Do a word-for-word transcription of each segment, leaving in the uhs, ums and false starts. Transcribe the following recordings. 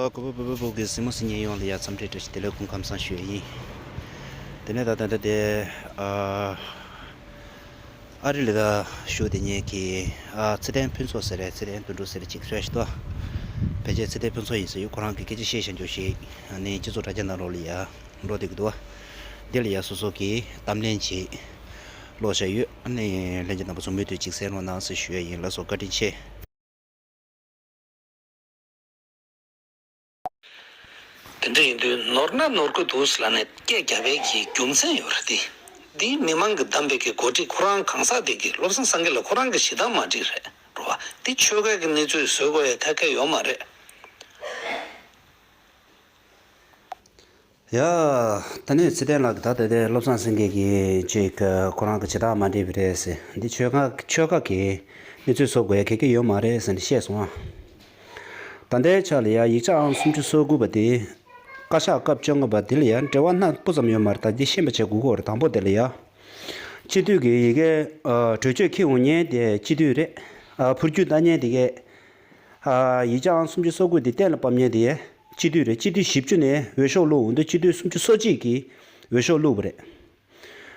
ཀོ་པོ་པོ་པོ་པོ་གི་གཟིགས་མོ་གཟིགས་མཁན་ཡོངས་ལ་ཡ་འཚམས་འདྲི་བཀྲ་ཤིས་བདེ་ལེགས་སྐུ་ཁམས་བཟང་ཞུ་ཡ་ཡིན། དེ་ནས་ད་ལྟ་འདི་དེ་ཨ་ཨ་རི་ལ་ད་བཞུགས་བསྡད་མཁན་གྱི་ཨ་ཚེ་བརྟན་ཕུན་ཚོགས་ཟེར་རེད། ཚེ་བརྟན་དོན་གྲུབ་ཟེར་རེད། ཅིག་གསོལ་ཞིག་ཏོ། ཕལ་ཆེར་ཚེ་བརྟན་ཕུན་ཚོགས་ཡིན་ས་ཡོད། ཁོ་རང་གི་སྐད་ཆ་བཤད་བཞག་འཇོག་ཞིག་ཨ་ནི་སྤྱི་ཚོགས་དྲ་རྒྱ་ནང་ལོགས་ལ་ཡ་འགྲོ་བསྡད་ཀྱི་འདུག་བ། འདི་ལ་ཡ་སོ་སོ་གི་གཏམ་གླེང་ཅིག་ཀློག་བཞག་ཡོད། ཨ་ནི་ལྷན་རྒྱས་རྣམ་པ་ཚོ་མུ་མཐུད་ཅིག་གསན་རོགས་གནང་ཟེར་ཞུ་ཡ་ཡིན། ལགས་སོ། བཀའ་དྲིན་ཆེ། དེ་འདྲ་ཡིན་དུས་ནོར་ན་ནོར་གི་འདུག་ལབ་ནས་སྐད་རྒྱབ་པའི་གི་རྒྱུ་མཚན་ཡོད་རེད་དེ། འདིའི་མི་མང་གིས་བདམས་པའི་གི་འགོ་ཁྲིད་ཁོ་རང་གང་ཟག་དེ་གིས་བློ་བཟང་སེང་གེ་ལ་ཁོ་རང་གི་བྱེད་སྟངས་མ་འགྲིག་རེད་རོ། དེ་ཆོལ་ཁ་གི་གནས་ཚུལ་བཟོ་དགོས་ཡ་ཐད་ཀ་ཡོད་མ་རེད། ཡ། ད་ནས་ཚེ་བརྟན་ལགས་ཀྱིས་ད་ལྟ་དེ་བློ་བཟང་སེང་གེ་གིས་ཅིག་ཁོ་རང་གི་བྱེད་སྟངས་མ་འགྲིག་པ་རེད་ཟེར། འདི་ཆོལ་ཁ་ཆོལ་ཁ་གི་གནས་ཚུལ་བཟོ་དགོས་ཡ་ག་གེ་ཡོད་མ་རེད་ཟེར་ནས་བཤད་སོང་ཨ། ད་ལྟའི་ཆ་ལ་ཡ་ཡིག་ཆ་ཨང་སུམ་ཅུ་སོ་དགུ་པ་དེ་བཀའ་ཤག་སྐབས་བཅོ་ལྔ་པ་དེ་ལ་ཡ་འབྲེལ་བ་སྣ་ཁ་སྤུ་ཙམ་ཡོད་མ་རེད། ད་འདི་ཤེས་པ་བྱེད་དགོས་ཀྱི་ཡོད་རེད། དང་པོ་དེ་ལ་ཡ་སྤྱི་འཐུས་ཀྱི་ཡི་གེ་ཨ་གྲོས་ཆོད་འཁྱེར་འོང་མཁན་དེ་སྤྱི་འཐུས་རེད། ཨ་འཕུར་སྐྱོད་བཏང་མཁན་དེ་གས་ཨ་ཡིག་ཆ་ཨང་སུམ་ཅུ་སོ་དགུ་དེ་གཏན་ལ་ཕབ་མཁན་དེ་སྤྱི་འཐུས་རེད། སྤྱི་འཐུས་བཞི་བཅུ་ནས་འོས་ཤོག་བླུགས་འོང་དུས་སྤྱི་འཐུས་སུམ་ཅུ་སོ་གཅིག་གིས་འོས་ཤོག་བླུགས་པ་རེད།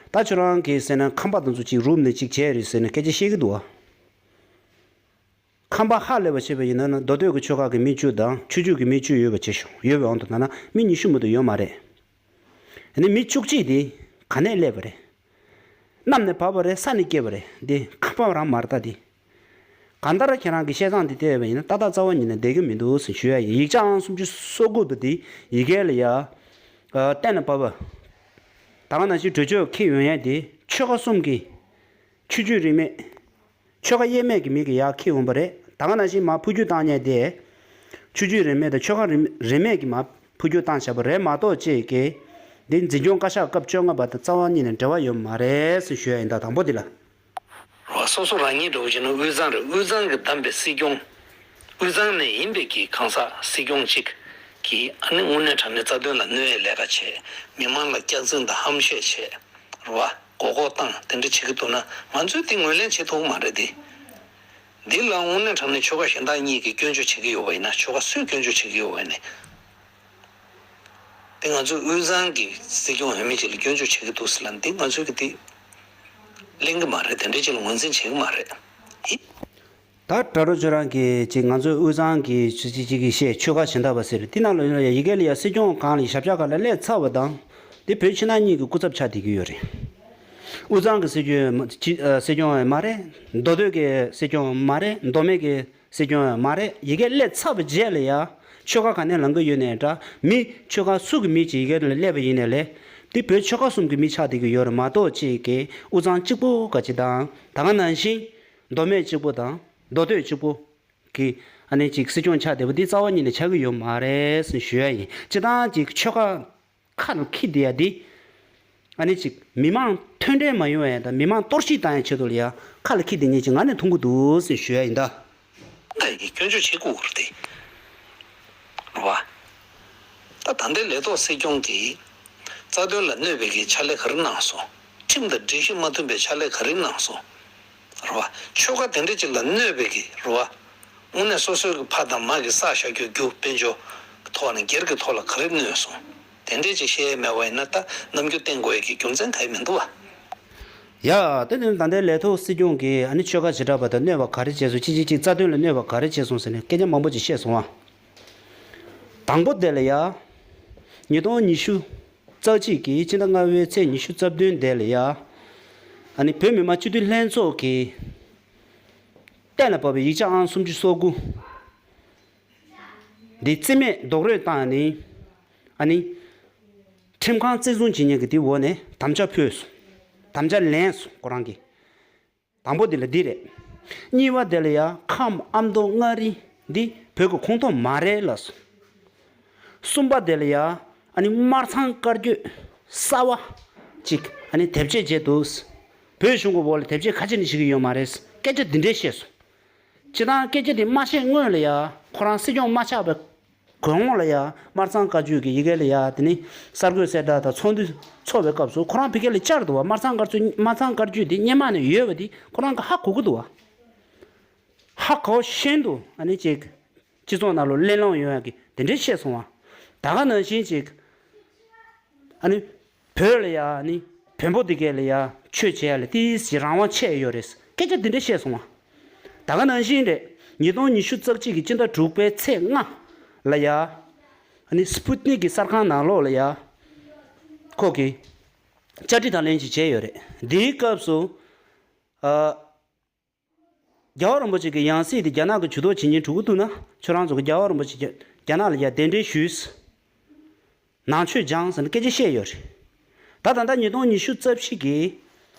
ད་ཁྱོད་རང་གིས་ཟེར་ན་ཁམས་པ་དེ་ཚོ་གཅིག་རུབ་ནས་གཅིག་བྱས་རེད་ཟེར་ནས་སྐད་ཆ་བཤད་ཀྱི་འདུག་ཨ། ཁམས་པ་ཧ་ལས་པ་བྱས་པ་ཡིན་ན་ན་མདོ་སྟོད་ཀྱི་ཆོལ་ཁ་གི་མི་བཅུ་དང་ཆོས་བརྒྱུད་ཀྱི་མི་བཅུ་ཡོད་པ་བྱས་ཤོག་ཡོད་པའི་དབང་དུ་བཏང་ན་མི་ཉི་ཤུ་མ་གཏོགས་ཡོད་མ་རེད། ཨ་ནི་མི་བཅུ་གཅིག་དེ་ག་ནས་སླེབས་པ་རེད། གནམ་ནས་བབས་པ་རེད། ས་ནས་སྐྱེས་པ་རེད། འདི་ཁམས་པ་རང་མ་རེད། ད་འདི་གང་ལྟར་ཁྱེད་རང་གི་བཤད་སྟངས་འདི་བལྟས་པ་ཡིན་ན་ཏག་ཏག་རྩ་བ་ཉིད་ནས་བསྡད་ཀྱི་མི་འདུག་ཟེར་ཞུ་ཡ་ཡིན། ཡིག་ཆ་ཨང་སུམ་ཅུ་སོ་དགུ་པ་འདི་ཡི་གེ་ལ་ཡ་ཨ་གཏན་ལ་ཕབ་པ། ད་ག་ནང་བཞིན་གྲོས་ཆོད་འཁྱེར་ཡོང་ཡ་དེ་ཆོལ་ཁ་གསུམ་གྱི་ཆོས་བརྒྱུད་རིས་མེད། ཆོལ་ཁ་དབྱེ་མེད་ཀྱི་མི་གི་ཡར་འཁྱེར་འོང་བ་རེད། ད་ག་ནང་བཞིན་མར་འཕུར་སྐྱོད་བཏང་མཁན་དེ་ཆོས་བརྒྱུད་རིས་མེད་དང་ཆོལ་ཁ་རིས་རིས་མེད་ཀྱི་མར་འཕུར་སྐྱོད་བཏང་བཞག་པ་རེད་མ་གཏོགས་ཅིག་གི་འདི་འཛིན་སྐྱོང་བཀའ་ཤག་སྐབས་བཅོ་ལྔ་པ་དང་རྩ་བ་ཉིད་ནས་འབྲེལ་བ་ཡོད་མ་རེད་ཟེར་ཞུ་ཡ་ཡིན། ད་དང་པོ་འདི་ལ། རོ། སོ་སོ་རང་ཉིད་འདྲ་བོ་བྱས་ན་དབུས་གཙང་རེད། དབུས་གཙང་གིས་བདམས་པའི་སྲིད་སྐྱོང་། དབུས་གཙང་ནས་ཡིན་པའི་གི་གང་ཟག་སྲིད་སྐྱོང་གཅིག་གིས་ཨ་ནི་དངོས་གནས་དྲང་གནས་རྩ་དོན་ལ་གནོད་ཡའི་ལས་ཀ་བྱས། མི་མང་ལ་སྐྱག་རྫུན་དང་ཧམ་བཤད་བྱས། རོ། མགོ་སྐོར་བཏང་དེ་འདྲ་བྱེད་ཀྱི་འདུག་ན་ང་ཚོས་དེ་ངོས་ལེན་བྱེད་ཐུབ་ཀྱི་མ་རེད་དེ། འདི་ལ་དངོས་གནས་དྲང་གནས་ཆོལ་ཁ་གཞན་དག་གཉིས་ཀྱིས་སྐྱོན་བརྗོད་བྱེད་ཀྱི་ཡོད་པ་ཡིན་ན་ཆོལ་ཁ་སུས་སྐྱོན་བརྗོད་བྱེད་ཀྱི་ཡོད་པ་ཡིན་ནའི། དེ་ང་ཚོས་དབུས་གཙང་གི་སྲིད་སྐྱོང་འོས་མི་ཅིག་ལ་སྐྱོན་བརྗོད་བྱེད་ཀྱི་འདུག་ཟེར་ལབ་ན་དེ་ང་ཚོས་ཀྱི་དེ་གླེང་གི་མ་རེད། དེ་འདྲ་ཅིག་ལ་ངོས་འཛིན་བྱེད་ཀྱི་མ་རེད། ད་དྲ་གྲོགས་ཁྱོད་རང་གིས་ཅིག་ང་ཚོའི་དབུས་གཙང་གི་ཅིག་ཅིག་ཅིག་གིས་བཤད་ཆོལ་ཁ་གཞན་དག་པ་ཟེར་དེ་ནང་ལ་ཡི་གེ་ལ་ཡ་སྲིད་སྐྱོང་སྒང་ལ་ཞབས་བཀྱག་སྒང་ལ་སླེབས་ཚར་བ་དང་དེ་བོད་ཕྱི་ནང་གཉིས་ཀྱི་སྐུ་ཚབ་ཆགས་བསྡད་ཀྱི་ཡོད་རེད། དབུས་གཙང་གི་སྲིད་སྐྱོང་སྲིད་སྐྱོང་མ་རེད། མདོ་སྟོད་ཀྱི་སྲིད་སྐྱོང་མ་རེད། མདོ་སྨད་ཀྱི་སྲིད་སྐྱོང་ཡང་མ་རེད། ཡི་གེ་སླེབས་ཚར་བའི་རྗེས་ལ་ཡ་ཆོལ་ཁ་ག་ནས་ལངས་ཀྱི་ཡོད་ནའི་འདྲ། མི་ཆོལ་ཁ་སུ་གི་མི་ཅིག་ཡི་གེ་ལ་སླེབས་པ་ཡིན་ནའི་ལས་དེ་བོད་ཆོལ་ཁ་གསུམ་གྱི་མི་ཆགས་བསྡད་ཀྱི་ཡོད་རེད་མ་གཏོགས་ཅིག་གི་དབུས་གཙང་གཅིག་པུ་ག་ཅིག་དང་ད་ག་ནང་བཞིན་མདོ་སྨད་གཅིག་པུ་དང་མདོ་སྟོད་གཅིག་པུ་གི་ཨ་ནི་ཅིག་སྲིད་སྐྱོང་ཆགས་བསྡད་པ་འདི་རྩ་བ་ཉིད་ནས་ཆགས་ཀྱི་ཡོད་མ་རེད་ཟེར་ཞུ་ཡ་ཡིན། སྤྱིར་བཏང་ཅིག་ཆོལ་ཁ་ཁ་ལ་འཁྱེར་བསྡད་ཡ་འདི། ཨ་ནི་ཅིག་མི་མང་མཐུན་འབྲེལ་མ་ཡོང་ཡ་དང་མི་མང་གཏོར་བཤིག་བཏང་ཡ་ཆེད་དུ་ལ་ཡ་ཁ་ལ་འཁྱེར་བསྡད་མཁན་ཅིག་ང་ནི་མཐོང་གི་འདུག་ཟེར་ཞུ་ཡ་ཡིན་ད། ད་ཡི་སྐྱོན་བརྗོད་བྱེད་དགོས་རེད་དེ། རེད་བ། ད་ད་ལྟའི་ལས་ཐོག་སྲིད་སྐྱོང་གིས་རྩ་དོན་ལ་གནོད་པའི་གི་ཕྱག་ལས་ག་རེ་གནང་སོང་། ཁྲིམས་དང་སྒྲིག་གཞི་མ་མཐུན་པའི་ཕྱག་ལས་ག་རེ་གནང་སོང་། རེད་བ། ཆོལ་ཁ་དེ་འདྲ་ཅིག་ལ་གནོད་པའི་གི་རེད་བ། དངོས་གནས་སོ་སོའི་གི་ཕ་དང་མ་གི་བསགས་བཞག་རྒྱུ་རྒྱུ་དཔལ་འབྱོར་ཐོག་ནས་སྒེར་གྱི་ཐོག་ལ་ག་རེ་གནོད་སོང་། དེ་འདྲས་ཅིག་བཤད་ཡས་མེད་པ་ཡིན་ན་ད་རྣམ་འགྱུར་བསྟན་དགོས་ཡས་ཀྱི་རྒྱུ་མཚན་ག་ཡེ་མི་འདུག་བ། ཡ། དེ་ནི་ད་ལྟའི་ལས་ཐོག་སྲིད་སྐྱོང་གིས་ཨ་ནི་ཆོལ་ཁ་བྱེ་བྲག་པ་དང་གནོད་པ་ག་རེ་བྱས་སོང་། ཅི་ཅི་ཅིག་རྩ་དོན་ལ་གནོད་པ་ག་རེ་བྱས་སོང་ཟེར་ནས་སྐད་ཆ་མང་པོ་ཅིག་བཤད་སོང་བ། དང་པོ་དེ་ལ་ཡ། ཉིས་སྟོང་ཉི་ཤུ་རྩ་གཅིག་གི་སྤྱི་ཟླ་ལྔ་པའི་ཚེས་ཉི་ཤུ་རྩ་བདུན་དེ་ལ་ཡ། ཨ་ནི་བོད་མི་མང་སྤྱི་འཐུས་ལྷན་ཚོགས་ཀྱིས་གཏན་ལ་ཕབ་པའི་ཡིག་ཆ་ཨང་སུམ་ཅུ་སོ་དགུ། འདི་རྩིས་མེད་རྡོག་རོལ་བཏང་ནས་ཨ་ནི་ཁྲིམས་ཁང་བཙན་བཟུང་བྱེད་མཁན་གྱི་དེའི་འོག་ནས་དམ་བཅའ་ཕུལ་སོང་། དམ་བཅའ་ལེན་སོང་ཁོ་རང་གིས། དང་པོ་འདི་ལ་འདི་རེད། གཉིས་པ་དེ་ལ་ཡ་ཁམས་ཨ་མདོ་མངའ་རིས་འདི་བོད་ཀྱི་ཁོངས་གཏོགས་མ་རེད་ལབ་སོང་། གསུམ་པ་དེ་ལ་ཡ་ཨ་ནི་སྨར་ཚང་བཀའ་བརྒྱུད་གསར་པ་ཅིག་ཨ་ནི་དེབ་སྐྱེལ་བྱས་འདུག། བོད་གཞུང་གི་འོག་ལ་དེབ་སྐྱེལ་ག་ཅི་ནས་བྱེད་ཀྱི་ཡོད་མ་རེད། སྐད་ཆ་འདི་འདྲས་བཤད་སོང་། སྤྱིར་བཏང་སྐད་ཆ་འདི་མ་བཤད་སྔོན་ལ་ཡ་ཁོ་རང་སྲིད་སྐྱོང་མ་ཆགས་པའི་གོང་ལ་ཡ་སྨར་ཚང་བཀའ་བརྒྱུད་ཀྱི་ཡི་གེ་ལ་ཡ་དེ་ནི་གསར་འགོད་གསལ་བསྒྲགས་དང་ཚོགས་འདུ་ཚོགས་པའི་སྐབས་སུ་ཁོ་རང་ཕ་གི་ལ་བཅར་འདུག་བ། སྨར་ཚང་བཀའ་བརྒྱུད་སྨར་ཚང་བཀའ་བརྒྱུད་འདི་སྔོན་མ་ནས་ཡོད་པ་འདི་ཁོ་རང་གིས་ཧ་གོ་གི་འདུག་བ། ཧ་གོ་བཞིན་དུ་ཨ་ནི་ཅིག་ སྤྱི་ཚོགས་ནང་ལོགས་གླེང་སློང་ཡོང་ཡག་གི་དེ་འདྲའི་བཤད་སོང་བ། ད་ག་ནང་བཞིན་ཅིག་ཨ་ནི་བོད་ལ་ཡ་ཨ་ནི་བོན་པོ་དེ་གས་ལ་ཡ་ཆོས་བྱེད་ཡ་ལ་ཏིས་ཀྱི་རང་དབང་ཆད་ཡོད་རེད། སྐད་ཆ་དེ་འདྲ་བཤད་སོང་བ། ད་ག་ནང་བཞིན་རེད། ཉིས་སྟོང་ཉི་ཤུ་རྩ་གཅིག་གི་སྤྱི་ཟླ་དྲུག་པའི་ཚེས་ལྔ་ལ་ཡ། ཨ་ནི་སྤུ་ཏི་ནིག་གི་གསར་ཁང་ནང་ལོགས་ལ་ཡ། ཁོ་གིས་བཅར་འདྲི་དང་ལེན་ཅིག་བྱས་ཡོད་རེད། འདིའི་སྐབས་སུ། ཨ། རྒྱལ་བ་རིན་པོ་ཆེ་གི་ཡང་སྲིད་དེ་རྒྱ་ནག་གི་ཇུས་གཏོགས་བྱེད་མཁན་འགྲོ་གི་འདུག་ན། ཁྱོད་རང་ཚོ་གི་རྒྱལ་བ་རིན་པོ་ཆེ་རྒྱ་རྒྱ་ནག་ལ་ཡ་གདན་འདྲེན་ཞུས། ནང་ཆོས་སྦྱངས་ཟེར་ནས་སྐད་ཆ་བཤད་ཡོད་རེད། ད་ད་ལྟ་ཉིས་སྟོང་ཉི་ཤུ་རྩ་བཞི་གི།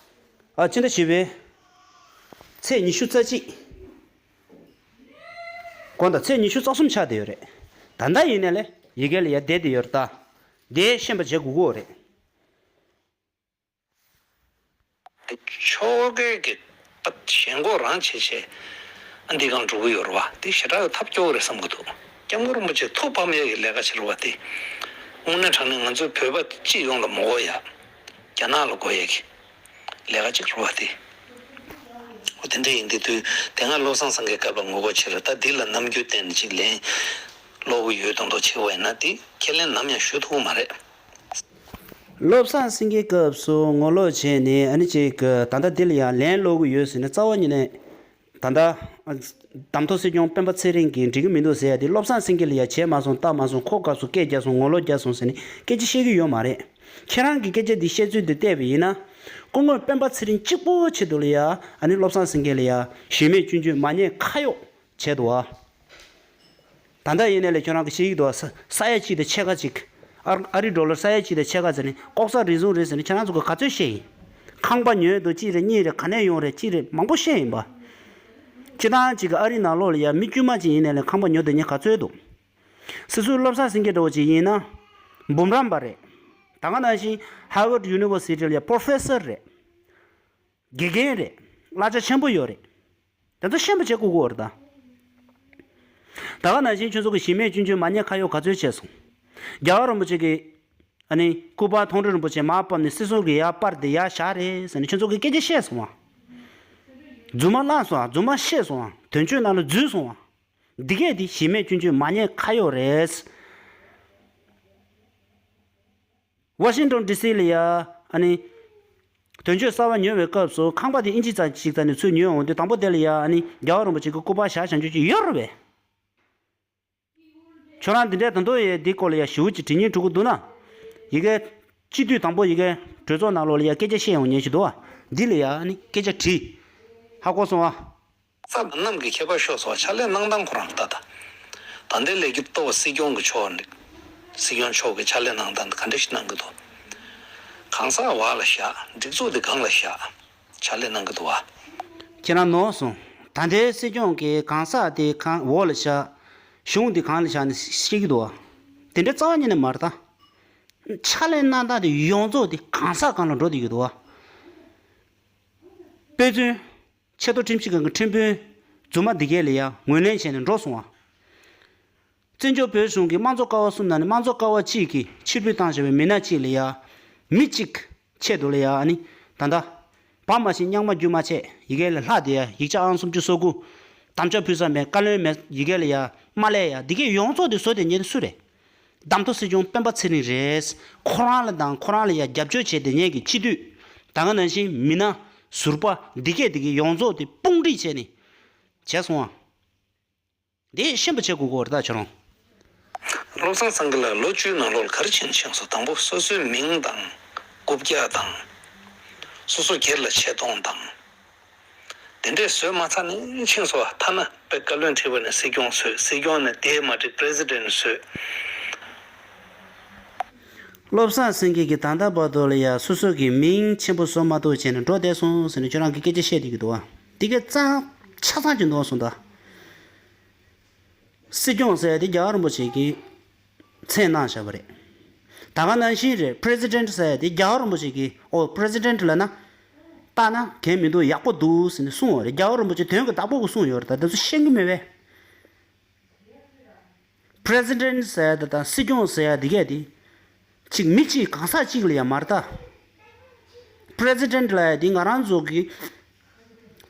ཨ། སྤྱི་ཟླ་བཞི་པའི་ཚེས་ཉི་ཤུ་རྩ་གཅིག་དགོངས་དག་ཚེས་ཉི་ཤུ་རྩ་གསུམ་ཆགས་བསྡད་ཡོད་རེད། ད་ལྟ་ཡིན་ནའི་ལས་ཡི་གེ་ལ་ཡ་བསྡད་བསྡད་ཡོད་རེད་ད། དེ་ཤེས་པ་བྱེད་དགོས་ཀྱི་ཡོད་རེད། དེ་ཆོལ་ཁའི་གི་ཞེན་ཁོག་རང་བྱེད་བྱེད། ཨ། འདི་གང་འགྲོ་གི་ཡོད་རེད་བ། དེ་ཞེ་དྲག་ཐབས་སྐྱོ་བོ་རེད་བསམ་གི་འདུག་སྐྱབས་མགོན་རིན་པོ་ཆེ་ཐུགས་ཕམ་ཡས་ཀྱི་ལས་ཀ་བྱེད་རེད་བ་དེ། དངོས་གནས་དྲང་གནས་ང་ཚོའི་བོད་པ་སྤྱི་ཡོངས་ལ་མ་དགོས་ཡ། རྒྱ་ནག་ལ་དགོས་ཡས་ཀྱི་ལས་ཀ་ཅིག་རེད་བ་དེ། འོ་དེ་འདྲ་ཡིན་དུས་དེ་སྔ་བློ་བཟང་སེང་གེའི་བཀའ་ལ་ངོ་རྒོལ་བྱེད་རེད། ད་འདི་ལ་རྣམ་འགྱུར་བསྟན་ནས་ཅིག་ལན་སློག་གི་ཡོད་མདོག་མདོག་བྱེད་པ་ཡིན་ན་དེ་ཁས་ལེན་ནམ་ཡང་ཞུ་ཐུབ་ཀྱི་མ་རེད། བློ་བཟང་སེང་གེའི་སྐབས་སུ་ངོ་ལོག་བྱས་ནས་ཨ་ནི་ཅིག་ད་ལྟ་འདི་ལ་ཡང་ལན་སློག་གི་ཡོད་ཟེར་ནས་རྩ་བ་ཉིད་ནས་ད་ལྟ་གདམ་ཐོ་སྲིད་སྐྱོང་སྤེན་པ་ཚེ་རིང་གིས་འགྲིག་གི་མི་འདུག་ཟེར་ཡ་དེ་བློ་བཟང་སེང་གེ་ལ་ཡང་བྱས་མ་སོང་ལྟ་མ་སོང་ཁོ་སྐབས་སུ་སྐད་རྒྱག་སོང་ངོ་ལོག་རྒྱག་སོང་ཟེར་ནས་སྐད་ཆ་བཤད་ཀྱི་ཡོད་མ་རེད། ཁྱེད་རང་གིས་སྐད་ཆ་འདི་བཤད་ཚུལ་འདི་བལྟས་པ་ཡིན་ན། སྐུ་ངོ་སྤེན་པ་ཚེ་རིང་གཅིག་པོ་ཆེད་དུ་ལ་ཡ་ཨ་ནི་བློ་བཟང་སེང་གེ་ལ་ཡ་གཞི་མེད་སྐྱོན་བརྗོད་མ་ཉེས་ཁ་གཡོག་བྱས་འདུག་བ། ད་ལྟ་ཡིན་ནའི་ལས་ཁྱོད་རང་གི་ཤེས་ཀྱི་འདུག་བ། ས་ས་ཡ་གཅིག་དང་ཕྱེད་ཀ་གཅིག་ཨ་ཨ་རི་ཌོ་ལར་ས་ཡ་གཅིག་དང་ཕྱེད་ཀ་ཟེར་ནས་ལྐོག་ཟ་རེ་ཟུང་རེད་ཟེར་ནས་ཁྱེད་རང་ཚོ་གི་ག་ཚོད་བཤད་ཡིན། ཁང་པ་ཉོས་འདུག་གཅིག་རེད་གཉིས་རེད་ག་ནས་ཡོང་རེད་གཅིག་རེད་མང་པོ་བཤད་ཡིན་པ། སྤྱི་བཏང་གཅིག་གི་ཨ་རི་ནང་ལོགས་ལ་ཡ་མི་དཀྱུས་མ་གཅིག་ཡིན་ནའི་ལས་ཁང་པ་ཉོ་འདོད་མཁན་ག་ཚོད་འདུག་སྲིད་ཟུར་བློ་བཟང་སེང་གེ་འདྲ་བོ་ཅིག་ཡིན་ན། འབུམ་རམས་པ་རེད། ད་ག་ནང་བཞིན་Harvard University ལ་ཡ་པོ་རོ་ཕེ་སར་རེད། དགེ་རྒན་རེད། གླ་ཆ་ཆེན་པོ་ཡོད་རེད། དེ་ཚོ་ཤེས་པ་བྱེད་དགོས་ཀྱི་ཡོད་རེད་ད། ད་ག་ནང་བཞིན་ཁྱོད་ཚོ་གི་གཞི་མེད་སྐྱོན་བརྗོད་མ་ཉེས་ཁ་གཡོག་ག་ཚོད་བྱས་སོང་། རྒྱལ་བ་རིན་པོ་ཆེ་གི་ཨ་ནི་སྐུ་པར་མཐོང་གྲོལ་རིན་པོ་ཆེ་མར་ཕབ་ནས་སྲིད་ཟུར་གི་ཡར་པར་དེ་ཡར་བཞག་རེད་ཟེར་ནས་ཁྱོད་ཚོ་གི་སྐད་ཆ་བཤད་སོང་བ། རྫུན་མ་བླངས་སོང་བ་རྫུན་མ་བཤད་སོང་བ་དོན་གཅོད་ནང་ལ་འཛུལ་སོང་བ། འདི་གས་འདི་གཞི་མེད་སྐྱོན་བརྗོད་མ་ཉེས་ཁ་གཡོག་རེད། ཝ་ཤིང་ཏོན་ཌི་སི་ལ་ཡ་ཨ་ནི། དོན་གཅོད་གསར་པ་ཉོ་བའི་སྐབས་སུ་ཁང་པ་དེ་ཨིན་ཅི་ཙམ་ཞིག་ཙམ་ནས་ཚུར་ཉོས་འོང་དུས་དང་པོ་དེ་ལ་ཡ་ཨ་ནི་རྒྱལ་བ་རིན་པོ་ཆེ་གི་སྐུ་པར་བཞག་བཞག་རྒྱུ་ཅིག་ཡོད་རེད་པས། ཁྱོད་རང་འདི་འདྲའི་ད་དུང་ཡ་འདི་སྐོར་ལ་ཡ་ཞེ་པོ་ཅིག་དྲི་སྙིང་བྲོ་གི་འདུག་ན། ཡི་གེ་སྤྱི་འཐུས་དང་པོ་ཡི་གེ་གྲོས་ཚོགས་ནང་ལོགས་ལ་ཡ་སྐད་ཆ་བཤད་ཡོང་མཁན་ཞིག་འདུག་བ། འདི་ལ་ཡ་ཨ་ནི་སྐད་ཆ་དྲིས། ཧ་གོ་སོང་བ། རྩ་དང་གནམ་གྱི་ཁྱད་པར་ཤོར་སོང་བ། ཕྱག་ལས་གནང་སྟངས་ཁོ་རང་ལྟ་ད། ད་ལྟའི་ལས་འགུལ་གཏོར་བ་སྲིད་སྐྱོང་གི་ཕྱོགས་ནས། སྲིད་སྐྱོང་མཆོག་གི་ཕྱག་ལས་གནང་སྟངས་དེ་ག་འདྲ་ཞིག་གནང་གི་འདུག་གང་ཟག་བར་ལ་བཞག་སྒྲིག་འཛུགས་དེ་སྒང་ལ་བཞག་ཕྱག་ལས་གནང་གི་འདུག་བ། ཁྱེད་རང་ནོར་སོང་། ད་ལྟའི་སྲིད་སྐྱོང་གི་གང་ཟག་དེ་གང་འོག་ལ་བཞག་གཞུང་དེ་གང་ལ་བཞག་ནས་བཤད་ཀྱི་འདུག་བ། དེ་འདྲ་རྩ་བ་ཉིད་ནས་མ་རེད་ད། ཕྱག་ལས་གནང་སྟངས་དེ་ཡོངས་རྫོགས་དེ་གང་ཟག་སྒང་ལ་འགྲོ་བསྡད་ཀྱི་འདུག་བ། དཔེ་མཚོན། ཆེས་མཐོ་ཁྲིམས་ཞིབ་ཁང་གི་ཁྲིམས་དཔོན་རྫུན་མ་འདི་གས་ལ་ཡ་ངོས་ལེན་བྱས་ནས་འགྲོ་སོང་བ། བཙན་བྱོལ་བོད་གཞུང་གི་དམངས་གཙོ་ཀ་བ་གསུམ་ནང་ནས་དམངས་གཙོ་ཀ་བ་གཅིག་གིས་ཕྱིར་འབུད་བཏང་བཞག་པའི་མི་སྣ་གཅིག་ལ་ཡ། མི་གཅིག་ཆེད་དུ་ལ་ཡ་ཨ་ནི། ད་ལྟ། བ་མ་ཤི་རྙིང་མ་རྒྱུ་མ་ཆད་ཡི་གེ་ལ་ལྷག་དེ་ཡ་ཡིག་ཆ་ཨང་སུམ་ཅུ་སོ་དགུ། དམ་བཅའ་ཕུལ་ས་མེད་བཀའ་བློན་མེད་ཡི་གེ་ལ་ཡ་མ་ལས་ཡ་འདི་གས་ཡོངས་རྫོགས་དེ་བཟོ་དེ་ཉེ་དུ་སུ་རེད། གདམ་ཐོ་སྲིད་སྐྱོང་སྤེན་པ་ཚེ་རིང་རེད། ཁོ་རང་ལ་དང་ཁོ་རང་ལ་ཡ་རྒྱབ་སྐྱོར་བྱས་དེ་ཉེ་གི་སྤྱི་འཐུས། ད་ག་ནང་བཞིན་མི་སྣ་ཟུར་པ་འདི་གས་འདི་གས་ཡོངས་རྫོགས་དེ་དཔུང་སྒྲིག་བྱས་ནས་བྱས་སོང་ཨ། འདི་ཤེས་པ་བྱེད་དགོས་ཀྱི་ཡོད་རེད་ད་ཁྱོད་རང་། བློ་བཟང་སེང་གེ་ལགས་ལོ་བཅུའི་ནང་ལོགས་ལ་ག་རེ་བྱས་ནས་ཕྱིན་སོང་། དང་པོ་སོ་སོའི་མིང་དང་རྐུབ་བཀྱག་དང་། སོ་སོ་སྒེར་ལ་ཆེ་མཐོང་དང་། དེ་འདྲས་བཟོས་མ་ཚར་ནས་ཕྱིན་སོང་བ། ཐ་ན་དཔེ་བཀའ་བློན་ཁྲི་པ་ནས་སྲིད་སྐྱོང་བཟོས། སྲིད་སྐྱོང་ནས་དེས་མ་འགྲིག་པྲེ་སི་ཌེན་བཟོས། བློ་བཟང་སེང་གེ་གིས་ད་ལྟ་བར་དུ་ལ་ཡ་སོ་སོ་གི་མིང་ཆེན་པོ་བཟོ་མ་ཐུབ་བྱས་ནས་འགྲོ་བསྡད་སོང་ཟེར་ནས་ཁྱོད་རང་གིས་སྐད་ཆ་བཤད་བསྡད་ཀྱི་འདུག་བ། དེ་གས་གཙང་ཆ་ཚང་གཅིག་འདུག་སོང་ད། སྲིད་སྐྱོང་ཟེར་ཡ་དེ་རྒྱལ་བ་རིན་པོ་ཆེ་གིས་མཚན་གནང་བཞག་པ་རེད། ད་ག་ནང་བཞིན་རེད། པྲེ་སི་ཌེན་ཊི་ཟེར་ཡ་དེ་རྒྱལ་བ་རིན་པོ་ཆེ་གིས་ཨོ་པྲེ་སི་ཌེན་ཊི་ལབ་ན། ལྟ་ན་གལ་མི་འདུག་ཡག་པོ་འདུག་ཟེར་ནས་གསུངས་པ་རེད། རྒྱལ་བ་རིན་པོ་ཆེ་དོན་གྱི་བདག་པོ་གིས་གསུངས་ཡོད་རེད། ད་དེ་ཚོ་ཤེས་ཀྱི་མེད་པས། པྲེ་སི་ཌེན་ཊི་ཟེར་ཡ་དེ་དང་སྲིད་སྐྱོང་ཟེར་ཡ་དེ་གས་དེ། གཅིག་མི་གཅིག་གང་ཟག་གཅིག་ལ་ཡ་མ་རེད་ད། པྲེ་སི་ཌེན་ཊི་ལབ་ཡ་དེ་ང་རང་ཚོ་གི་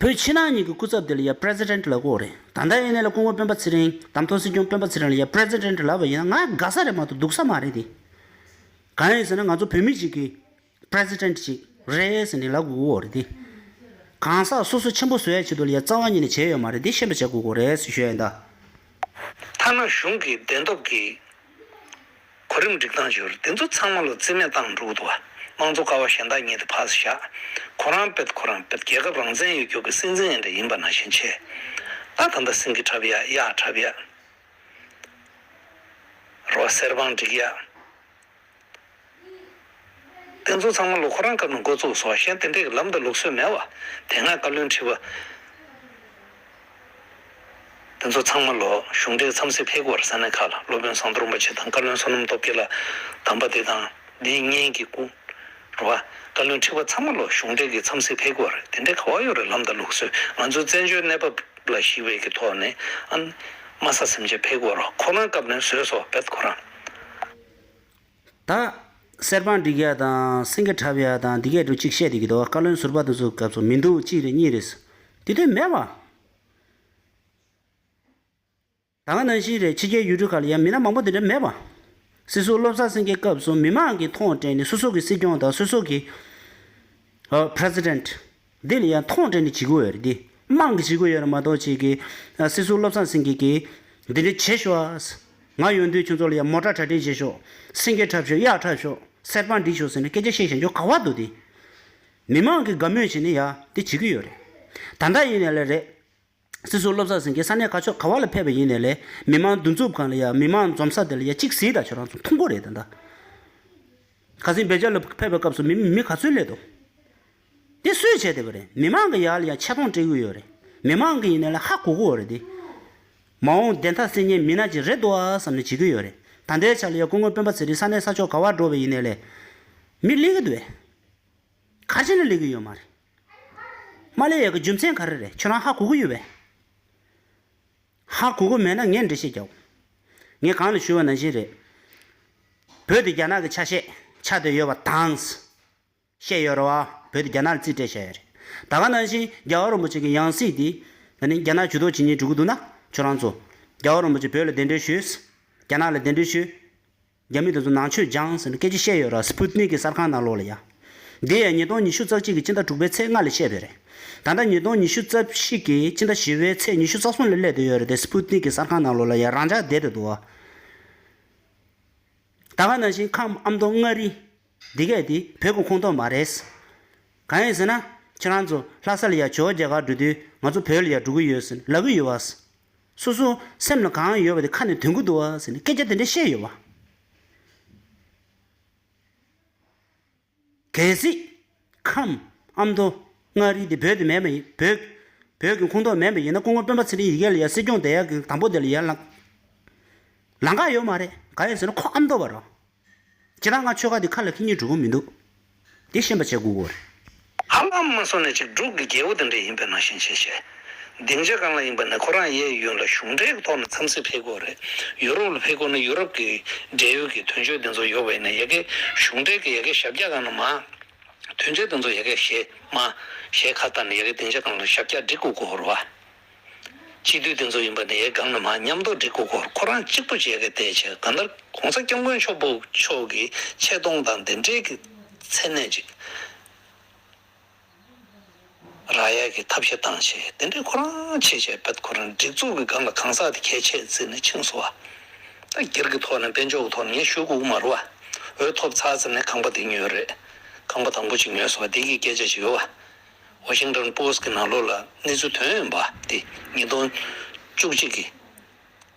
བོད་ཕྱི་ནང་གཉིས་ཀྱི་སྐུ་ཚབ་དེ་ལ་ཡ་པྲེ་སི་ཌེན་ཊི་ལབ་ཀྱི་ཡོད་རེད། ད་ལྟ་ཡིན་ནའི་ལ་སྐུ་ངོ་སྤེན་པ་ཚེ་རིང་གདམ་ཐོ་སྲིད་སྐྱོང་སྤེན་པ་ཚེ་རིང་ལ་ཡ་པི་རེ་སི་ཌེན་ཊི་ལབ་པ་ཡིན་ན་ང་དགའ་ས་རེད་མ་གཏོགས་སྡུག་ས་མ་རེད་དེ། གང་ཡིན་ཟེར་ན་ང་ཚོ་བོད་མི་ཞིག་གི་པི་རེ་སི་ཌེན་ཊི་ཞིག་རེད་ཟེར་ནས་ལབ་དགོས་ཀྱི་ཡོད་རེད་དེ། གང་ཟག་སོ་སོ་ཆེན་པོ་བཟོ་ཡ་ཆེད་དུ་ལ་ཡ་རྩ་བ་ཉིད་ནས་བྱས་ཡོད་མ་རེད་དེ། ཤེས་པ་བྱེད་དགོས་ཀྱི་རེད་ཟེར་ཞུ་ཡ་ཡིན་ད། ཐ་ན་གཞུང་གི་བདེན་སྟོབས་ཀྱི་གོ་རིམ་སྒྲིག་སྟངས་བྱས་ཡོད་རེད། དེ་ཚོ་ཚང་མ་ལ་རྩིས་མེད་བཏང་འགྲོ་གི་འདུག་བ། དམངས་གཙོ་ཀ་བ་གཞན་དག་གཉིས་དེ་ཕར་བཞག་ཁོ་རང་དཔེ་ཁོ་རང་དཔེ་རྒྱལ་ཁབ་རང་བཙན་ཡོད་རྒྱུ་གི་སྲིད་འཛིན་ཡིན་འདྲ་ཡིན་པ་ནང་བཞིན་བྱས། ད་ད་ལྟ་སེང་གེ་འཁྲབ་ཡ་གཡག་འཁྲབ་ཡ། རོ་གསེར་བང་སྒྲིག་ཡ། དེ་ཚོ་ཚང་མ་ལོ་ཁོ་རང་སྐབས་ནས་འགོ་བཙུགས་སོ། གཞན་དེ་འདྲའི་ལམ་དང་ལུགས་སྲོལ་མེད་བ། དེ་སྔ་བཀའ་བློན་ཁྲི་པ་དེ་ཚོ་ཚང་མ་ལོ་གཞུང་འབྲེལ་འཚམས་གཟིགས་ཕེབས་དགོས་རེད། ས་གནས་ཁག་ལ་སློབ་དཔོན་ཟམ་གདོང་རིན་པོ་ཆེ་དང་བཀའ་བློན་བསོད་ནམས་སྟོབས་རྒྱལ་ལགས་དམ་པ་དེ་དང་འདིའི་གཉེན་གྱི་སྐུ་རེད་བ། བཀའ་བློན་ཁྲི་པ་ཚང་མ་ལོ་གཞུང་འབྲེལ་གྱི་འཚམས་གཟིགས་ཕེབས་དགོས་རེད། དེ་འདྲའི་ག་བ་ཡོད་རེད། ལམ་དང་ལུགས་སྲོལ། ང་ཚོའི་བཙན་བྱོལ་གནས་བབ་ལ་གཞིགས་པའི་གི་ཐོག་ནས་ཨ་ནི་དམའ་ས་སེམས་ཅན་ཕེབས་དགོས་རེད། ཁོ་རང་སྐབས་ནས་བཟོས་སོ་བེད་ཁོ་རང་། ད་གསེར་བང་སྒྲིག་ཡ་དང་སེང་གེ་འཁྲབ་ཡ་དང་འདི་གས་འགྲོ་གཅིག་བཤད་བསྡད་ཀྱི་འདུག་བཀའ་བློན་ཟུར་པ་དེ་ཚོ་སྐབས་སུ་མི་འདུག་གཅིག་རེད་གཉིས་རེད། དེ་དུས་མེད་པ། ད་ག་ནང་བཞིན་རེད། ཕྱི་རྒྱལ་ཡུལ་གྲུ་ཁག་ལ་ཡང་མི་སྣ་མང་པོ་དེ་འདྲ་མེད་པ། སྲིད་ཟུར་བློ་བཟང་སེང་གེའི་སྐབས་སུ་མི་མང་གིས་མཐོང་སྤྲད་ནས་སོ་སོ་གི་སྲིད་སྐྱོང་དང་སོ་སོ་གི་ཨ་པི་རེ་སི་ཌེན་ཊི་འདི་ལ་ཡང་མཐོང་སྤྲད་ནས་བྱེད་ཀྱི་ཡོད་རེད་དེ། དམངས་ཀྱིས་བྱེད་ཀྱི་ཡོད་རེད་མ་གཏོགས་ཅིག་གི་ཨ་སྲིད་ཟུར་བློ་བཟང་སེང་གེ་གིས་འདི་འདྲ་བྱེད་ཤོག་ཨ། ང་ཡོང་དུས་ཁྱོད་ཚོ་ལ་ཡང་མོ་ཊ་གྲ་སྒྲིག་བྱེད་ཤོག་སེང་གེ་འཁྲབ་ཤོག་གཡག་འཁྲབ་ཤོག་གསེར་བང་སྒྲིག་ཤོག་ཟེར་ནས་སྐད་ཆ་བཤད་བཞག་རྒྱུ་ག་བ་འདུག་དེ། མི་མང་གིས་དགའ་མོས་བྱས་ནས་ཡ་དེ་བྱེད་ཀྱི་ཡོད་རེད། ད་ལྟ་ཡིན་ནའི་ལས་རེད། སྲིད་ཟུར་བློ་བཟང་སེང་གེ་ས་གནས་ག་ཕྱོགས་ག་བ་ལ་ཕེབས་པ་ཡིན་ནའི་ལས་མི་མང་འདུ་འཛོམས་སྒང་ལ་ཡ་མི་མང་འཛོམས་ས་དེ་ལ་ཡ་གཅིག་གཟིགས་དང་། ཁྱོད་རང་ཚོ་མཐོང་གི་རེད་ད་ལྟ། ཁ་སང་སྦེལ་ཇམ་ལ་ཕེབས་པའི་སྐབས་སུ་མི་མི་ག་ཚོད་སླེབས་འདུག་དེ་སུས་བྱས་བསྡད་པ་རེད། མི་མང་གི་ཡར་ལ་ཡ་ཆེ་མཐོང་སྤྲད་ཀྱི་ཡོད་རེད། མི་མང་གི་ཡིན་ནའི་ལས་ཧ་གོ་གི་ཡོད་རེད་དེ། མ་འོངས་བདེན་མཐའ་གསལ་མཁན་མི་སྣ་ཅིག་རེད་འདུག་ཨ་བསམ་ནས་བྱེད་ཀྱི་ཡོད་རེད། ད་ལྟའི་ཆ་ལ་ཡ་སྐུ་ངོ་སྤེན་པ་ཚེ་རིང་ས་གནས་ས་ཕྱོགས་ག་བར་འགྲོ་བ་ཡིན་ནའི་ལས་མི་སླེབས་ཀྱི་འདུག་བས། ག་ཅི་ལ་སླེབས་ཀྱི་ཡོད་མ་རེད། མ་སླེབས་ཡག་གི་རྒྱུ་མཚན་ག་རེ་རེད། ཁྱོད་རང་ཧ་གོ་གི་ཡོད་པས། ཧ་གོ་གི་མེད་ན་ངས་འགྲེལ་བཤད་རྒྱག་ངས་གང་ལ་ཞུས་པ་ནང་བཞིན་རེད། བོད་དེ་རྒྱ་ནག་གི་ཆ་ཤས་ཆགས་བསྡད་ཡོད་པ་དང་། བཤད་ཡོད་རེད་བ། བོད་དེ་རྒྱ་ནག་ལ་རྩིས་སྤྲད་བཞག་ཡོད་རེད། ད་ག་ནང་བཞིན་རྒྱལ་བ་རིན་པོ་ཆེ་གི་ཡང་སྲིད་དེ་ད་ནི་རྒྱ་ནག་ཇུས་གཏོགས་བྱེད་མཁན་འགྲོ་གི་འདུག་ན། ཁྱོད་རང་ཚོ་རྒྱལ་བ་རིན་པོ་ཆེ་བོད་ལ་གདན་འདྲེན་ཞུས། རྒྱ་ནག་ལ་གདན་འདྲེན་ཞུས། རྒྱ་མི་དེ་ཚོ་ནང་ཆོས་སྦྱངས་ཟེར་ནས་སྐད་ཆ་བཤད་ཡོད་ར། སི་པུ་ཏི་ནིག་གི་གསར་ཁང་ནང་ལོགས་ལ་ཡ། འདི་ཡང་ཉིས་སྟོང་ཉི་ཤུ་རྩ་གཅིག་གི་སྤྱི་ཟླ་དྲུག་པའི་ཚེས་ལྔ་ལ་བཤད་པ་རེད། ད་ལྟ་ཉིས་སྟོང་ཉི་ཤུ་རྩ་བཞི་གི་སྤྱི་ཟླ་བཞི་པའི་ཚེས་ཉི་ཤུ་རྩ་གསུམ་ལ་སླེབས་བསྡད་ཡོད་རེད་དེ། སི་པུ་ཏི་ནིག་གི་གསར་ཁང་ནང་ལོགས་ལ་ཡ་རང་འཇགས་བསྡད་བསྡད་འདུག་བ། ད་ག་ནང་བཞིན་ཁམས་ཨ་མདོ་མངའ་རིས་འདི་གས་དེ་བོད་ཀྱི་ཁོངས་གཏོགས་མ་རེད། གང་ཡིན་ཟེར་ན། ཁྱེད་རང་ཚོ་ལྷ་ས་ལ་ཡ་ཇོ་བོ་རྒྱ་གར་འགྲོ་དུས་ང་ཚོ་བོད་ལ་ཡ་འགྲོ་གི་ཡོད་ཟེར་ལབ་གི་ཡོད་བ། སོ་སོ་སེམས་ལ་གང་ཡོད་པ་དེ་ཁ་ནས་འདོན་གི་འདུག་བ་ཟེར་ནས་སྐད་ཆ་དེ་འདྲ་བཤད་ཡོད་བ། གལ་སྲིད་ཁམས་ཨ་མདོ་མངའ་རིས་དེ་བོད་དེ་མེད་པ་ཡིན། བོད་བོད་ཀྱི་ཁོངས་གཏོགས་མེད་པ་ཡིན་ན་སྐུ་ངོ་སྤེན་པ་ཚེ་རིང་ཡ་གི་ལ་ཡ་སྲིད་སྐྱོང་དེ་ཡ་གི་དང་པོ་དེ་ལ་ཡ་ལ་ལང་ག་ཡོད་མ་རེད། གང་ཡིན་ཟེར་ན་ཁོ་ཨ་མདོ་བ་རེད། ཁྱེད་རང་ང་ཆོལ་ཁ་དེ་ཁ་ལ་ཁྱེར་ཉན་འགྲོ་གི་མི་འདུག་དེ་ཤེས་པ་བྱེད་དགོས་ཀྱི་རེད། ཧ་ལམ་མ་སོང་ནས་ཅིག་འབྲུག་གི་རྒྱལ་པོ་དེ་འདྲ་ཡིན་པའི་ནང་བཞིན་བྱས་བྱས། སྡིངས་ཆ་སྒང་ལ་ཡིན་པ་ནས་ཁོ་རང་ཡའི་ཡུན་ལ་གཞུང་འབྲེལ་གྱི་ཐོག་ནས་འཚམས་གཟིགས་ཕེབས་དགོས་རེད། ཡུ་རོབ་ལ་ཕེབས་དགོས་ན་ཡུ་རོབ་ཀྱི་འབྲེལ་ཡོད་ཀྱི་དོན་གཅོད་དེ་ཚོ་ཡོད་པ་ཡིན་ན་ཡ་གི་གཞུང་འབྲེལ་གྱི་ཡ་གི་ཞབས་བཀྱག་སྒང་ནས་མར་དོན་གཅོད་དེ་ཚོ་ཡ་གི་ཞལ་མར་ཞལ་ཁ་བལྟས་ནས་ཡ་གི་སྡིངས་ཆ་སྒང་ལ་ཞབས་བཀྱག་སྒྲིག་དགོས་ཀྱི་ཡོད་རེད་བ། སྤྱི་འཐུས་དེ་ཚོ་ཡིན་པ་ནས་ཡའི་སྒང་ནས་མར་མཉམ་དུ་སྒྲིག་དགོས་ཀྱི་ཡོད་རེད། ཁོ་རང་གཅིག་པུ་བྱས་ཀྱི་བལྟས་བྱས་གང་ལྟར་༸གོང་ས་༸སྐྱབས་མགོན་ཆེན་པོ་མཆོག་གི་ཆེ་མཐོང་དང་དེ་འབྲེལ་གྱི་མཚན་གནས་ཅིག་རག་ཡ་གི་ཐབས་ཤེས་བཏང་བྱས་དེ་འདྲའི་ཁོ་རང་བྱས་བྱས་པད་ཁོ་རང་སྒྲིག་འཛུགས་ཀྱི་སྒང་ལ་གང་ཟག་དེ་གལ་ཆེ་བརྩིས་ནས་ཕྱིན་སོང་བ། ད་སྒེར་གྱི་ཐོག་ནས་དཔལ་འབྱོར་གྱི་ཐོག་ནས་ངས་ཞུ་དགོས་ཀྱི་མ་རེད་བ། འོས་ཐོབ་ཚར་ཟེར་ནས་ཁང་པ་དེ་ཉོས་རེད། ཁང་པ་དང་པོ་ཅིག་ཉོས་སོང་བ་དེ་གི་སྐད་ཆ་ཅིག་ཡོད་བ། ཝ་ཤིང་ཊོན་པོ་སི་ཊི་གི་ནང་ལོགས་ལ་གནས་ཚུལ་ཐོན་ཡོད་པ་དེ་ཉིས་སྟོང་བཅུ་གཅིག་གི་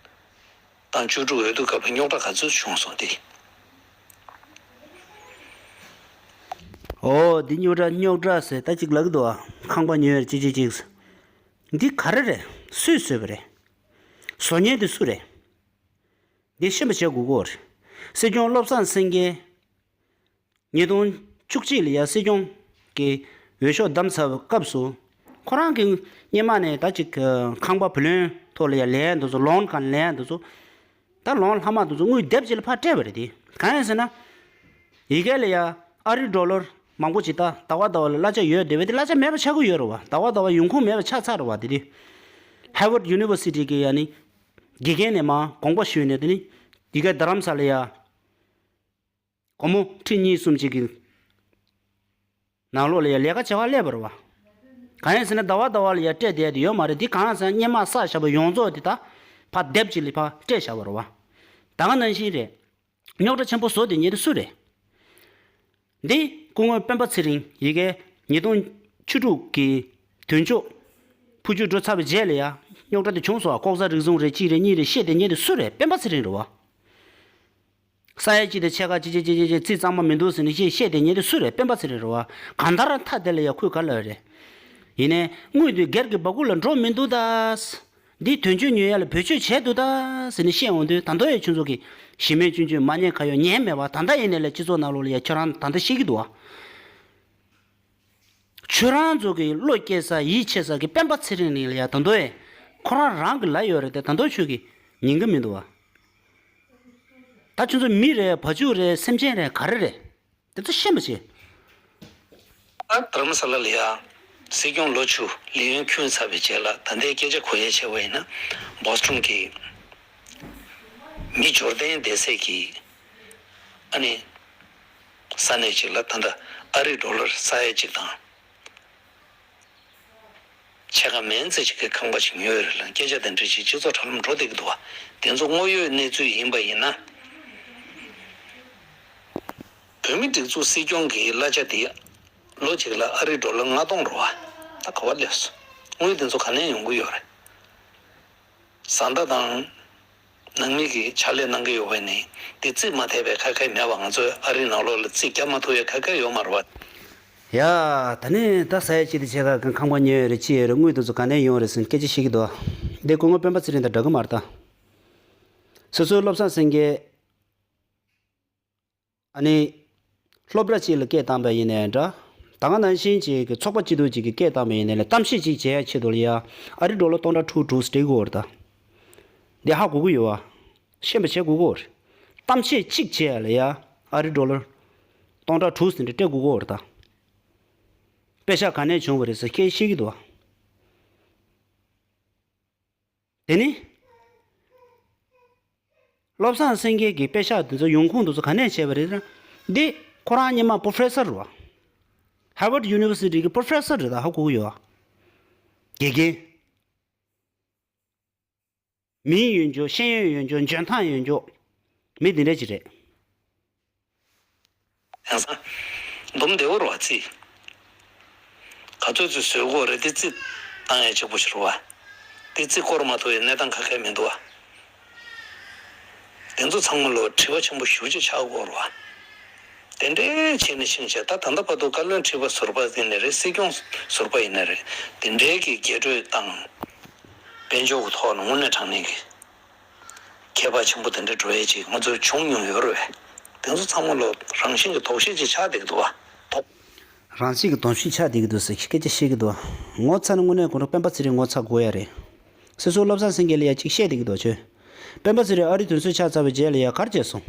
དང་བཅུ་དྲུག་འོས་བསྡུ་སྐབས་རྙོག་དྲ་ག་ཚོད་བྱུང་སོང་དེ། ཨོ་འདི་རྙོག་དྲ་རྙོག་དྲ་ཟེར་ད་ཅིག་ལབ་ཀྱི་འདུག་ཨ། ཁང་པ་ཉོས་ཅིག་ཅིག་ཅིག་འདི་ག་རེ་རེད། སུས་བཟོས་པ་རེད། བཟོ་མཁན་དེ་སུ་རེད། འདི་ཤེས་པ་བྱེད་དགོས་ཀྱི་རེད། སྲིད་སྐྱོང་བློ་བཟང་སེང་གེ་ཉིས་སྟོང་བཅུ་གཅིག་ལ་ཡ་སྲིད་སྐྱོང་གི་འོས་ཤོག་བདམས་ཚར་བའི་སྐབས་སུ་ཁོ་རང་གི་སྔོན་མ་ནས་ད་ཅིག་ཁང་པ་བུ་ལོན་ཐོག་ལ་ཡ་ལེན་འདུག་ཚོ་ལོན་གང་ལེན་འདུག་ཚོ་ད་ལོན་ལྷག་མ་འདུག་ཚོ་དངུལ་སྡེབ་ཅིག་ལ་ཕར་སྤྲད་པ་རེད་དེ། གང་ཡིན་ཟེར་ན་ཡི་གེ་ལ་ཡ་ཨ་རི་ཌོ་ལར་མང་པོ་ཅིག་ད་ཟླ་བ་ཟླ་བ་ལ་གླ་ཆ་ཡོད་བསྡད་པས་དེ་གླ་ཆ་མེད་པ་ཆགས་ཀྱི་ཡོད་རེད་བ། ཟླ་བ་ཟླ་བ་ཡོང་ཁུངས་མེད་པ་ཆགས་ཚར་རེད་བ། དེ་དུས་ Harvard University གི་ཡ་ནི་དགེ་རྒན་ནས་མར་དགོངས་པ་ཞུས་ནས། དེ་ནི་འདི་ག་རྡ་རམ་ས་ལ་ཡ་སྒོར་མོ་ཁྲི་གཉིས་གསུམ་ཅིག་གི་ནང་ལོགས་ལ་ཡ་ལས་ཀ་བྱེད་པར་སླེབས་པ་རེད་བ། གང་ཡིན་ཟེར་ན་ཟླ་བ་ཟླ་བ་ལ་ཡ་སྤྲད་བསྡད་དེ་ཡོད་མ་རེད། འདི་གང་ཟེར་ན་སྔོན་མ་བསགས་བཞག་པ་ཡོངས་རྫོགས་དེ་ད་ཕར་དེབ་ཅིག་ལ་ཕར་སྤྲད་བཞག་པ་རེད་བ། ད་ག་ནང་བཞིན་རེད། རྙོག་དྲ་ཆེན་པོ་བཟོ་དེ་ཉེ་དུ་སུ་རེད། འདི་སྐུ་ངོ་སྤེན་པ་ཚེ་རིང་ཡི་གེ་ཉིས་སྟོང་བཅུ་དྲུག་གི་དོན་གཅོད་འཕོ་འགྱུར་འགྲོ་ཚར་བའི་རྗེས་ལ་ཡ་རྙོག་དྲ་དེ་བྱུང་སོང་བ། ལྐོག་ཟ་རིག་བཟུང་རེད། གཅིག་རེད། གཉིས་རེད། བཤད་དེ་ཉེ་དུ་སུ་རེད། སྤེན་པ་ཚེ་རིང་རེད་བ། ས་ཡ་གཅིག་དང་ཕྱེད་ཀ་གཅིག་གཅིག་གཅིག་གཅིག་རྩིས་གཙང་མ་མི་འདུག་ཟེར་ནས་བཤད་བཤད་དེ་ཉེ་དུ་སུ་རེད། སྤེན་པ་ཚེ་རིང་རེད་བ། གང་ལྟར་མཐའ་དེ་ལ་ཡ་ཁུར་ག་ལ་རེད། ཡིན་ནའི་དངུལ་དེ་སྒེར་གྱི་སྦ་ཁུག་ལ་འགྲོ་མི་འདུག་ད། འདི་དོན་གཅོད་ཉོ་ཡ་ལ་བེད་སྤྱོད་བྱས་འདུག་ད་ཟེར་ནས་བཤད་འོང་དུས། ད་དུང་ཡང་ཁྱོད་ཚོ་གི་གཞི་མེད་སྐྱོན་བརྗོད་མ་ཉན་ག་ཡོད་ཉན་མེད་པ། ད་ལྟ་ཡིན་ནའི་ལ་སྤྱི་ཚོགས་ནང་ལོགས་ལ་ཡ་ཁྱོད་རང་ད་ལྟ་ཤེས་ཀྱི་འདུག་ཨ། ཁྱོད་རང་ཚོ་གི་བློ་སྐྱེ་ས་ཡིད་ཆེས་ས་གི་སྤེན་པ་ཚེ་རིང་ལ་ཡ་ད་དུང་ཡང་ཁོ་རང་རང་གི་ལ་ཡོད་རེད་དེ། ད་དུང་ཁྱོད་ཀྱིས་ཉན་གི་མི་འདུག་ཨ། ད་ཁྱོད་ཚོ་མི་རེད། བ་ཕྱུགས་རེད། སེམས་ཅན་རེད། ག་རེ་རེད། དེ་ཚོ་ཤེས་མ་བྱེད། ཨ། རྡ་རམ་ས་ལ་ལ་ཡ་སྲིད་སྐྱོང་ལོ་བཅུ་ལས་ཡུན་འཁྱོལ་ཚར་བའི་རྗེས་ལ། ད་ལྟའི་སྐད་ཆ་གོ་ཡ་བྱས་པ་ཡིན་ན། བོ་སི་ཊོན་གྱི་མི་འབྱོར་ལྡན་སྡེ་ཚན་གྱི་ཨ་ནི་ས་གནས་ཅིག་ལ་ད་ལྟ་ཨ་རི་ཌོ་ལར་ས་ཡ་གཅིག་དང་ཕྱེད་ཀ་མན་ཙམ་ཞིག་གི་ཁང་པ་ཞིག་ཉོས་ཡོད་རེད་ལ། སྐད་ཆ་དེ་འདྲ་ཞིག་སྤྱི་ཚོགས་དྲ་ལམ་འགྲོ་བསྡད་ཀྱི་འདུག་བ། དེ་ཚོ་དངོས་ཡོད་གནས་ཚུལ་ཡིན་པ་ཡིན་ན། བོད་མིའི་སྒྲིག་འཛུགས་སྲིད་སྐྱོང་གི་གླ་ཆ་དེ་ལོ་གཅིག་ལ་ཨ་རི་ཌོ་ལར་ལྔ་སྟོང་རེད་བ། ད་ག་པར་སླེབས་སོང་། དངུལ་དེ་ཚོ་ག་ནས་ཡོང་གི་ཡོད་རེད། བཟའ་ཟླ་དང་ནང་མི་གིས་ཕྱག་ལས་གནང་གི་ཡོད་པ་ནི། དེ་རྩིས་མ་ཐེབས་པའི་ཁ་ཁ་མེད་པ། ང་ཚོས་ཨ་རི་ནང་ལོགས་ལ་རྩིས་རྒྱག་མ་ཐུབ་པའི་ཁ་ཁ་ཡོད་མ་རེད་བ། ཡ། ད་ནི་ད་ས་ཡ་གཅིག་དང་ཕྱེད་ཀ་གི་ཁང་པ་ཉོས་ཡོད་རེད། ཅི་ཡོད་རེད། དངུལ་དེ་ཚོ་ག་ནས་ཡོང་རེད་ཟེར་ནས་སྐད་ཆ་བཤད་ཀྱི་འདུག་འདི་སྐུ་ངོ་སྤེན་པ་ཚེ་རིང་དང་འདྲ་གི་མ་རེད་ད། སོ་སོའི་བློ་བཟང་སེང་གེ། ཨ་ནི་སློབ་གྲྭ་གཅིག་ལ་སྐད་བཏང་པ་ཡིན་ནའི་འདྲ། ད་ག་ནང་བཞིན་ཅིག་གི་ཚོགས་པ་སྐྱིད་སྡུག་ཅིག་གིས་སྐད་བཏང་པ་ཡིན་ནའི་ལ། གཏམ་བཤད་ཅིག་བྱེད་ཡ་ཆེད་དུ་ལ་ཡ་ཨ་རི་ཌོ་ལར་སྟོང་ཕྲག་དྲུག་དྲུག་སྤྲད་དགོས་རེད་ད། འདི་ཧ་གོ་གི་ཡོད་བ། ཤེས་པ་བྱེད་དགོས་གོ་རེད། གཏམ་བཤད་གཅིག་བྱེད་ཡ་ལ་ཡ་ཨ་རི་ཌོ་ལར་སྟོང་ཕྲག་དྲུག་ཟིན་འདྲ་སྤྲད་དགོས་གོ་རེད་ད། པེ་ཤག་ག་ནས་བྱུང་བ་རེད་ཟེར་སྐད་བཤད་ཀྱི་འདུག་བ། དེ་ནི་བློ་བཟང་སེང་གེ་གི་པེ་ཤག་དེ་ཚོ་ཡོང་ཁུངས་དེ་ཚོ་ག་ནས་བྱས་པ་རེད་ཟེར་ན། འདི་ཁོ་རང་སྔོན་མ་པོ་རོ་ཕེ་སར་རེད་བ། ཧར་ཝར་ཌི་ཡུ་ནི་ཝར་སི་ཊི་གི་པོ་རོ་ཕེ་སར་རེད་ད། ཧ་གོ་གི་ཡོད་བ། དགེ་རྒན། མིང་ཡོད་འཇོག། ཤེས་ཡོན་ཡོད་འཇོག། འཇོན་ཐང་ཡོད་འཇོག། མི་འདི་འདྲ་ཅིག་རེད། ཡང་སང་། འདུམ་བདེ་བོ་རེད་བ། རྩིས་ག་ཚོད་ཚོད་བཟོས་དགོས་རེད། དེ་རྩིས་བཏང་ཡ་གཅིག་པོ་ཞིག་རེད་བ། དེ་རྩིས་སྐོར་མ་ཐུབ་པའི་གནས་སྟངས་ཁ་ཁ་མི་འདུག་བ། དེ་ཚོ་ཚང་མ་ལོ་དྲི་བ་ཆེན་པོ་ཞེ་པོ་ཅིག་ཆགས་ཀྱི་ཡོད་རེད་བ། དེ་འདྲའི་བྱས་ནས་ཕྱིན་བྱས། ད་ད་ལྟ་བར་དུ་བཀའ་བློན་ཁྲི་པ་ཟུར་པ་ཡིན་ནའི་རེད། སྲིད་སྐྱོང་ཟུར་པ་ཡིན་ནའི་རེད། དེ་འདྲའི་གི་རྒྱས་སྤྲོས་དང་དཔལ་འབྱོར་གྱི་ཐོག་ནས་དངོས་གནས་དྲང་གནས་ཀྱི་ཁྱད་པར་ཆེན་པོ་དེ་འདྲ་འགྲོ་ཡས་ཅིག་ང་ཚོས་བྱུང་མྱོང་ཡོད་རེད་བས། དེ་ཚོ་ཚང་མ་ལོ་རང་བཞིན་གྱི་དོགས་གཞི་ཅིག་ཆགས་བསྡད་ཀྱི་འདུག་བ། དོགས། རང་བཞིན་གྱི་དོགས་གཞི་ཆགས་བསྡད་ཀྱི་འདུག་ཟེར་སྐད་ཆ་བཤད་ཀྱི་འདུག་ངོ་ཚ་ནི་དངོས་གནས་ཁོང་ཁྲོ་སྤེན་པ་ཚེ་རིང་ངོ་ཚ་དགོས་ཡ་རེད། སོ་སོ་བློ་བཟང་སེང་གེ་ལ་ཡ་གཅིག་བཤད་བསྡད་ཀྱི་འདུག་ཁྱོད། སྤེན་པ་ཚེ་རིང་ཨ་རི་དོན་གཅོད་ཆགས་ཚར་བའི་རྗེས་ལ་ཡ་ག་རེ་བྱས་སོང་།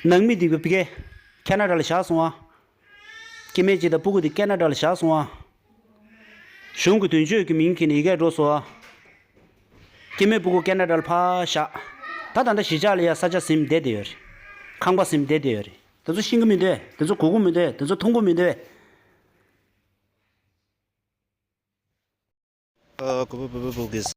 ནང་མི་འདི་གི་ཕ་གི་ཁེ་ན་ཌ་ལ་བཞག་སོང་ཨ། སྐྱེ་དམན་གཅིག་དང་སྤུ་གུ་དེ་ཁེ་ན་ཌ་ལ་བཞག་སོང་ཨ། གཞུང་གི་དོན་གཅོད་ཀྱི་མིང་ཁྱེར་ནས་ཡི་གེ་འགྲོ་སོང་ཨ། སྐྱེ་དམན་སྤུ་གུ་ཁེ་ན་ཌ་ལ་ཕར་བཞག་ད་ད་ལྟ་གཞིས་ཆགས་ལ་ཡ་ས་ཆ་ཟིན་བསྡད་བསྡད་ཡོད་རེད། ཁང་པ་ཟིན་བསྡད་བསྡད་ཡོད་རེད། དེ་ཚོ་ཤེས་ཀྱི་མི་འདུག་དེ་ཚོ་གོ་གི་མི་འདུག་དེ་ཚོ་མཐོང་གི་མི་འདུག་ཨ། གུ་བུ་བུ་བུ་བུ་གིས།